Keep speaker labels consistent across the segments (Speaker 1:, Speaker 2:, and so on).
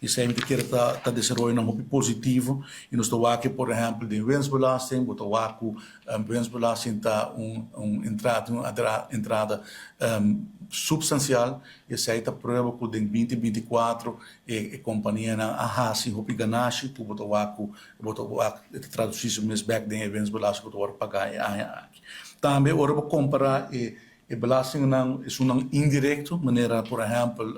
Speaker 1: Esei mi ta kere ta desaroyonan hopi positivo i nos ta wak por ehèmpel den winstbelasting, bo ta wak ku winstbelasting ta un entrada, un entrada substansial. Esei ta prueba ku den 2024 e kompanianan a hasi hopi ganashi ku bo ta wak ku bo ta wak ta tradusí su mes bèk den e winstbelasting ku ta wòrdu pagá e aña aki. Tambe ora bo kompará e belastingnan esunnan indirekto, manera por ehèmpel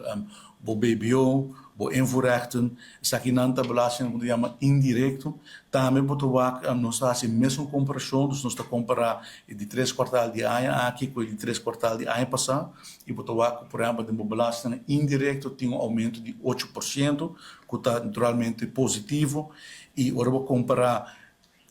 Speaker 1: bo BBO, bo invoerrechten, esakinan ta belastingnan ku ta yama indirekto. Tambe bo ta wak nos ta hasi mesun komparashon, dus nos ta kompará e di tres kuartal di e aña aki ku e di tres kuartal di aña pasá i bo ta wak ku por ehèmpel den bo belastingnan indirekto tin un oumento di 8% ku ta naturalmente positivo. I ora bo kompará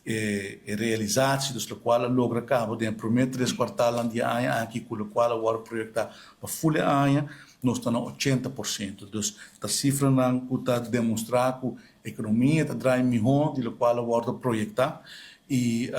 Speaker 1: e realisatie, dus lokual a logra kaba den e promé tres kuartalnan di e aña aki ku lokual a wòrdu proyektá pa ful e aña, nos ta na 80%. Dus ta sifranan ku ta demostrá ku ekonomia ta drai mihó di lokual a wòrdu proyektá i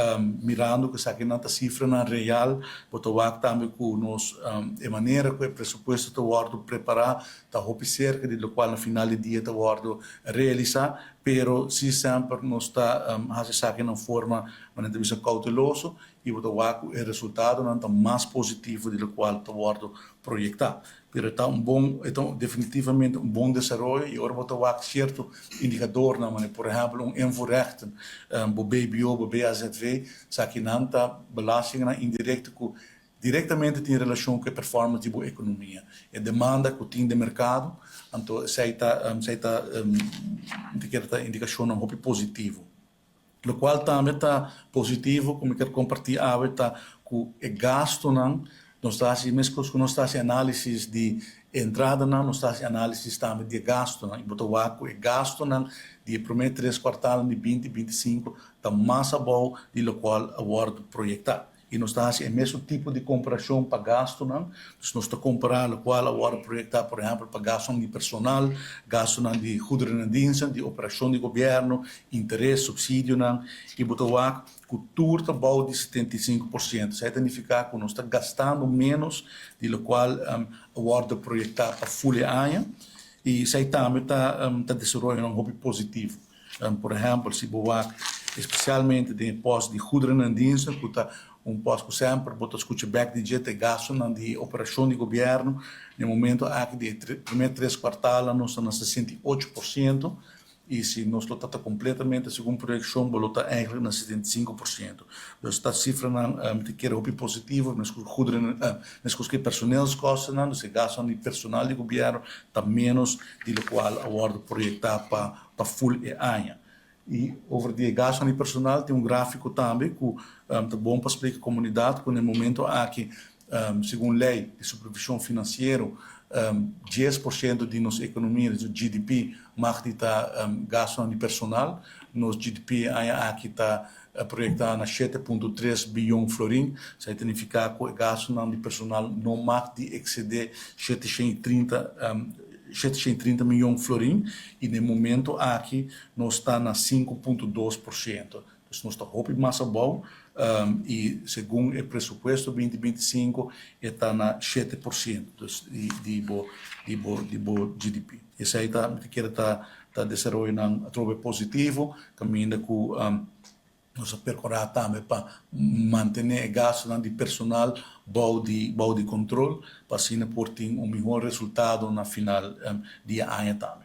Speaker 1: mirando ku esakinan ta sifranan real, bo ta wak tambe ku nos e manera ku e presupuesto ta wòrdu prepará ta hopi serka di lokual na final di dia ta wòrdu realisá. Pero si semper nos ta hasi esaki na un forma, manera ta bisa, kouteloso i bo ta wak ku e resultadonan ta mas positivo di lokual ta wòrdu proyektá. Pero e ta un bon, e ta definitivamente un bon desaroyo i ora bo ta wak sierto indikadornan, manera por ehèmpel un invoerrechten, bo BBO, bo BAZV, esakinan ta belastingnan indirekto ku direktamente tin relashon ku e performance di bo ekonomia, e demanda ku tin den merkado, anto esei ta mi ta kere ta indikashonnan hopi positivo. Lokual tambe ta positivo ku mi ker kompartí awe ta ku e gastunan, nos ta hasi meskos ku nos ta hasi análisis di entradanan, nos ta hasi análisis tambe di e gastunan i bo ta wak ku e gastunan di e promé tres kuartalnan di 2025 ta mas abou di lokual a wòrdu proyektá. I nos ta hasi e mesun tipo di komparashon pa gastunan, dus nos ta kompará lokual a wòrdu proyektá por ehèmpel pa gastunan di personal, gastunan di goederen en diensten, di operashon di gobièrnu, interes, supsidionan, i bo ta wak ku tur ta bou di 75%. Esei ta nifiká ku nos ta gastando ménos di lokual a wòrdu proyektá pa ful e aña i esei tambe ta desaroyonan hopi positivo. Por ehèmpel, si bo wak espesialmente den e pòst di goederen en diensten, ku ta un pòst ku semper bo ta skucha bèk di dje, ta e gastunan di operashon di gobièrnu, na e momento aki di e promé tres kuartalnan nos ta na 68% i si nos lo ta ta kompletamente segun proyekshon bo lo ta eigentlik na 75%. Dus ta sifranan mi ta kere hopi positivo, meskos goederen, meskos ku e personeelskostennan, dus e gastunan di personal di gobièrnu ta ménos di lokual a wòrdu proyektá pa ful e aña. I over di e gastunan di personal tin un gráfiko tambe ku ta bon pa splika komunidat ku na e momento aki segun lei di supervishon finansiero 10% di nos ekonomia, di nos GDP, mag di ta gastunan di personal. Nos GDP e aña aki ta proyektá na 7.3 biyon florin. Esei ta nifiká ku e gastunan di personal no mag di eksedé 730 miyon florin i na e momento aki nos ta na 5.2%. Dus nos ta hopi mas abou i segun e presupuesto 2025 e ta na 7% dus di bo GDP. Esei ta, mi ta kere, ta desaroyonan atrobe positivo kaminda ku nos a perkurá tambe pa mantené e gastunan di personal bou di kontrol pa asina por tin un mihó resultado na final di e aña tambe.